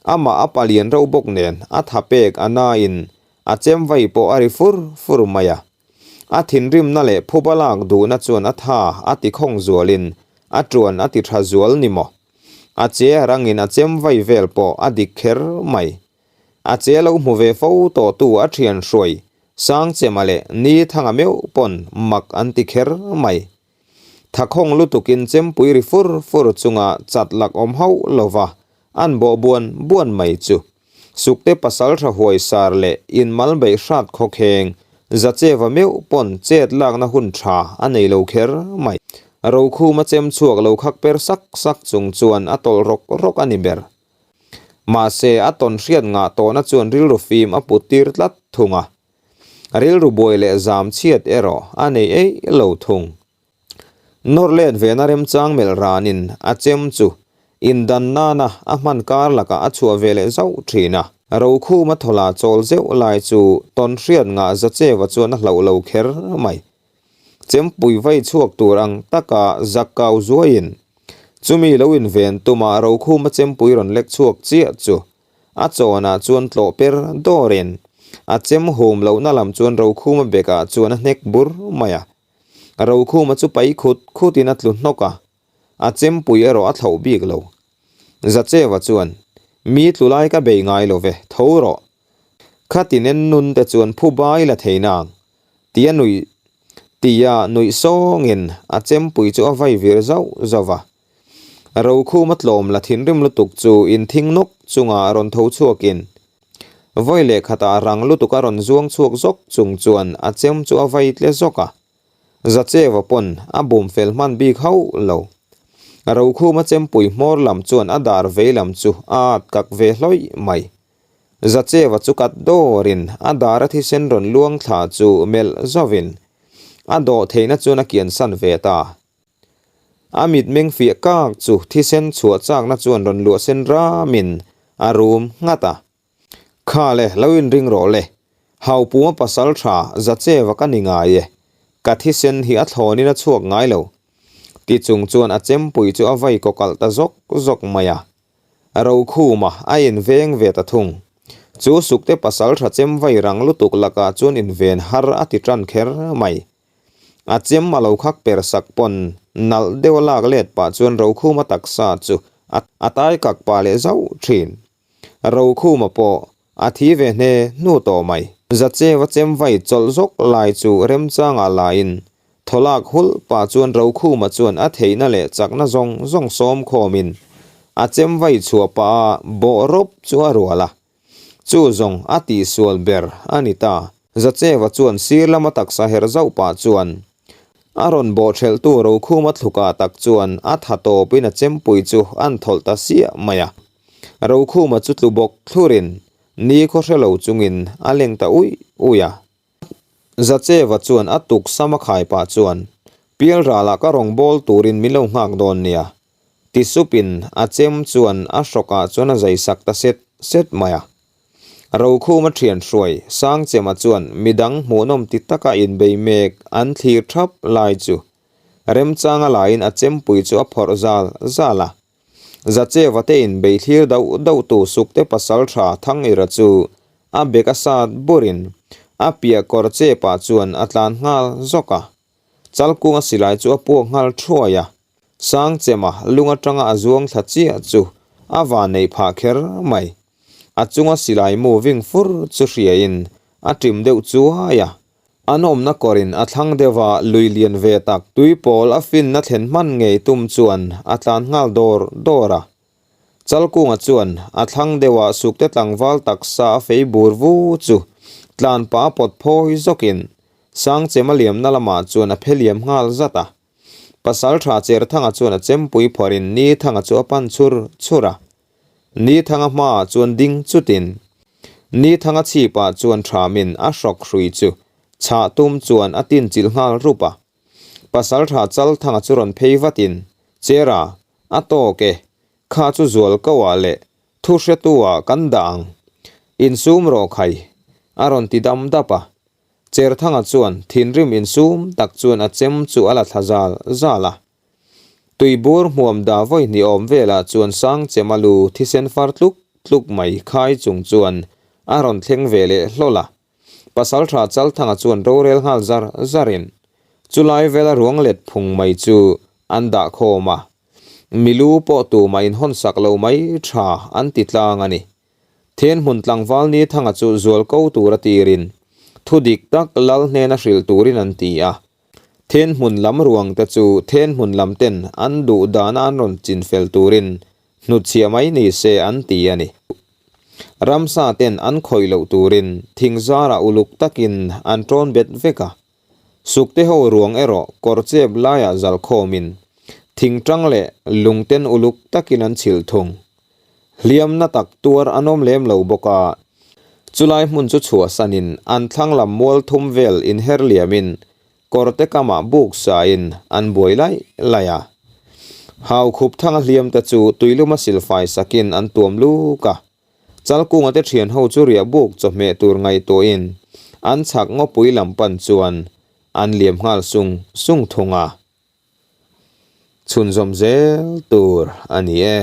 Speaker 1: Amah a palian reuh bawk nen a tha pek a nain a chem vai pawh a ri fur fur mai a. A thinrimna leh phuba lak duhna chuan a tha a ti khawng zualin a tuan a ti tha zual ni maw? A che a rangin a chem vai vel pawh a dik kher mai. A che lo hmu ve fo tawhtu a thian hruai Sangchema leh Nithanga meuh pawn mak an ti kher mai. Thakhawng lutukin chempui ri fur fur chunga chat lak awm hauh lova an bawh buan buan mai chu. Sukte pasaltha huai sar leh inmal beih hrat khawkheng Zacheva meuh pawn chet lakna hun tha a nei lo kher mai. Rokhuma chem chhuak lo khak per sak sak chung chuan a tawlh rawk rawk a ni ber. Mahse a tawn hriat ngah tawhna chuan rilru fim a put tir tlat thung a. Rilru buai leh zam chhiat erawh a nei eih lo thung. Nawr let vena remchang melh ranin a chem chu indan nana a hman kar lakah a chhuah ve leh zauh thin a. Rokhuma thawla chawl zeuh lai chu tawn hriat ngah Zacheva chuan a hlauh lo kher mai. Chempui vai chhuak tur ang taka zak kau zuaiin chumi lo inven tuma Rokhuma chempui rawn lek chhuak chiah chu A chawnah chuan tlawh per dawrin a chem hum lohna lam chuan Rokhuma bekah chuan a hnek bur mai a. Rokhuma chu pai khut khutin a tlu hnawk a, a chempui erawh a thlauh bik lo. Zacheva chuan, Mi tlu lai ka bei ngai lo ve, tho rawh. Khatin en nun te chuan phu bai la thei nang, tia nuih tia nuih sawngin a chempui chu a vai vir zauh zauh va. Rokhuma tlawm la thinrim lutuk chu inthing nawk chunga rawn tho chhuakin vawi leh khatah rang lutuk a rawn zuang chhuak zawk chung chuan a chem chu a vai tle zawk a. Zacheva pawn a bum fel hman bik hauh lo. Rokhuma chempui hmawr lam chuan a dar vei lam chu a at kak ve hlawih mai. Zacheva chu kat dawrin a dar a thisen rawn luang thla chu melh zawhin a dawh theihna chuan a kiansan ve ta. A mitmeng fiah kak chu thisen chhuah chakna chuan rawn luah sen ramin a rum nghat a. Kha le, lo inring rawh le. Haupuma pasal tha Zacheva ka ni ngai e. Ka thisen hi a thlawnin a chhuak ngai lo. Ti chung chuan a chempui chu a vai kaw kalh ta zawk zawk mai a. Rokhuma a inveng ve ta thung. Chu sukte pasal tha chem vai rang lutuk lakah chuan inven har a ti tan kher mai. A chem a lo khak per sak pawn nalh deuh a lak let pah chuan Rokhuma taksa chu a tai kak pah leh zauh thin. Rokhuma pawh a thi ve hne hnu tawh mai. Zacheva chem vai chawlh zawk lai chu remchangah laiin thawlak hulh pah chuan Rokhuma chuan a theihna leh chakna zawng zawng sawm khawmin a chem vai chhuah pah a bawh rawp chu a rual a. Chu zawng a tihsual ber a ni ta. Zacheva chuan sir lama taksa her zauh pah chuan a rawn bawhthelhtu Rokhuma thlukah tak chuan a tha tawpin a chempui chu an thawlh ta siah mai a. Rokhuma chu tlu bawk thlurin ni khaw hre lo chungin a leng ta uih uih a. Zacheva chuan a tuk sam a khai pah chuan, Pialralah ka rawn bawl turin min lo nghak dawn nia. Ti supin a chem chuan a hrawkah chuan a zai sak ta set set mai a. Rokhuma thian hruai Sangchema chuan midang hmuhnawm ti taka inbei mek an thlir thap lai chu remchanga laiin a chempui chu a phawrh zal zal a. Zacheva te inbei thlir dauh dauh tu Sukte pasal tha Thangira chu a bek a sat burin a piah kawr chepah chuan a tlan nghal zawk a. Chalkunga silai chu a puak nghal thuai a, Sangchema lung atanga a zuang thla chiah chu a van neih phah kher mai. A chunga silai mu ving fur chu hriain a ṭim deuh chuai a, an awmna kawrin a thlang deuh a lui lian ve tak tuipawl a finna thlen hman ngei tum chuan a tlan nghal dawr dawr a. Chalkunga chuan a thlang deuhah sukte tlangval taksa a fei bur vu chu tlan pa pawt phawi zawkin Sangchema liamna lamah chuan a phe liam nghal zat a. Pasaltha Cherthanga chuan a chempui phawrhin Nithanga chu a pan chhur chhur a. Nithanga hmaah chuan ding chutin Nithanga chhipah chuan thamin a hrawk hrui chu chhah tum chuan a tinchilh nghal rup a. Pasaltha Chalthanga chu rawn phei vatin, Chera, a tawk e, kha chu zual ko ah leh thu hretu ah kan dah ang. Insum rawh khai, a rawn ti dam dap a. Cherthanga chuan thinrim insum tak chuan a chem chu a la thla zal zal a. Tuibur hmuam da vawi hnih awm velah chuan Sangchema lu thisen far tluk tluk mai khai chung chuan a rawn thleng ve leh hlawl a. Pasaltha Chalthanga chuan rorel nghal zar zarin chulai vela ruang let phung mai chu an dah khawm a, milu pawh tumah inhawn sak lo mai tha an ti tlang a ni. Thenhmun tlangval Nithanga chu zual ko tura tirin thu dik tak lal hnena hrilh turin an ti a. Thenhmun lam ruang te chu thenhmun lam ten an duh dana an rawn chinfel turin hnutchhiah mai ni se an ti a ni. Ramsa ten an khawih loh turin thing zarah uluk takin an tawn bet vek a. Sukte ho ruang erawh kawr chep laiah zal khawmin thing tang leh lung ten uluk takin an chhilh thung. Hliamna tak tuar an awm lem lo bawk a, chulai hmun chu chhuahsanin an thlang lam mual thum vel inher liamin kawrte kamah buk sain an buai laih laih a. Hau khup thanga hliamte chu tuiluma silfai sakin an tuam luk a. Chalkunga te thian ho chu riah buk chawhmeh tur ngaihtuahin an chhak ngawpui lam pan chuan an liam nghal sung sung thung a. Chhunzawm zel tur a ni e.